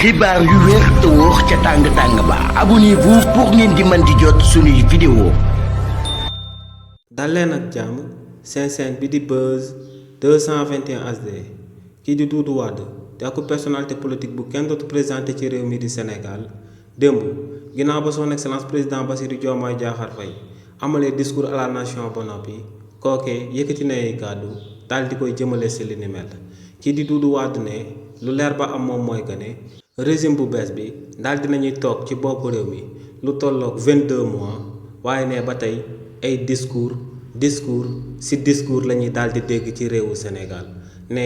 xibaar yu wér te wóor ca tàng ba abonnez-vous pour ngeen di mën di jot suñuy vidéo. dal leen ak jàmm seen chaîne bi di Buzz 221 HD kii di Doudou Wade di ak personnalité politique bu kenn dootu présenté ci réew mi di Sénégal démb ginnaaw ba son excellence président Bassirou Diomaye Diakhar Faye amalee discours à la nation ba noppi kookee yëkkati na ay kàddu daal di koy jëmale si li ni mel kii di Doudou Wade ne lu leer ba am moom mooy que ne régime bu bees bi daal dinañuy toog ci bopp réew mi lu tolloog 22 mois waaye ne ba tey ay discours la ñuy daal di dégg ci réewu Sénégal ne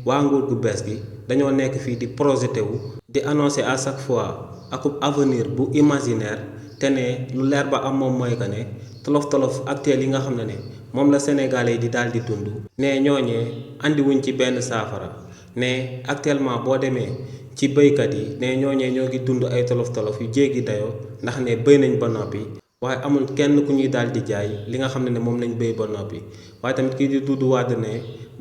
waa nguur gu bees gi dañoo nekk fii di projeté wu di annoncer à chaque fois akub avenir bu imaginaire te ne lu leer ba am moom mooy que ne tolof-tolof actuel yi nga xam ne moom la Sénégalais di daal di dund ne ñooñee andiwuñ ci benn saafara ne actuellement boo demee ci béykat yi ne ñooñee ñoo ngi dund ay tolof-tolof yu jéggi dayoo ndax ne béy nañ ba noppi waaye amul kenn ku ñuy daal di jaay li nga xam ne moom lañ béy ba noppi waaye tamit kii di Doudou Wade ne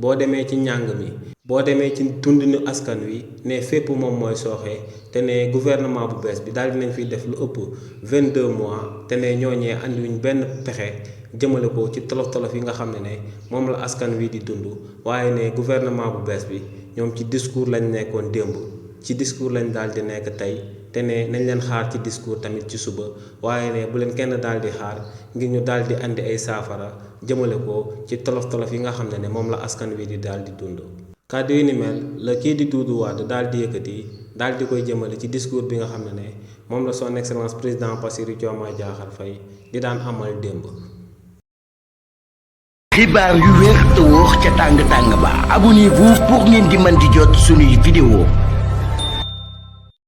boo demee ci njàng mi boo demee ci dundinu askan wi ne fépp moom mooy sooxee te ne gouvernement bu bees bi daal dinañ fiy def lu ëpp 22 mois te ne ñooñee andiwuñ benn pexe jëmale ko ci tolof-tolof yi nga xam ne moom la askan wi di dund waaye ne gouvernement bu bees bi ñoom ci discours lañ nekkoon démb ci discours lañ daal di nekk tey te ne nañ leen xaar ci discours tamit ci suba waaye ne bu leen kenn daal di xaar ngir ñu daal di andi ay saafara jëmale ko ci tolof-tolof yi nga xam ne moom la askan wi di daal di dund. kàddu yu ni mel la kii di Doudou Wade daal di yëkkati daal di koy jëmale ci discours bi nga xam ne moom la son excellence président Bassirou Diomaye Diakhar Faye di daan amal démb. xibaar yu wér te wóor ca tàng ba abonnez-vous pour ngeen di mën di jot suñuy vidéo.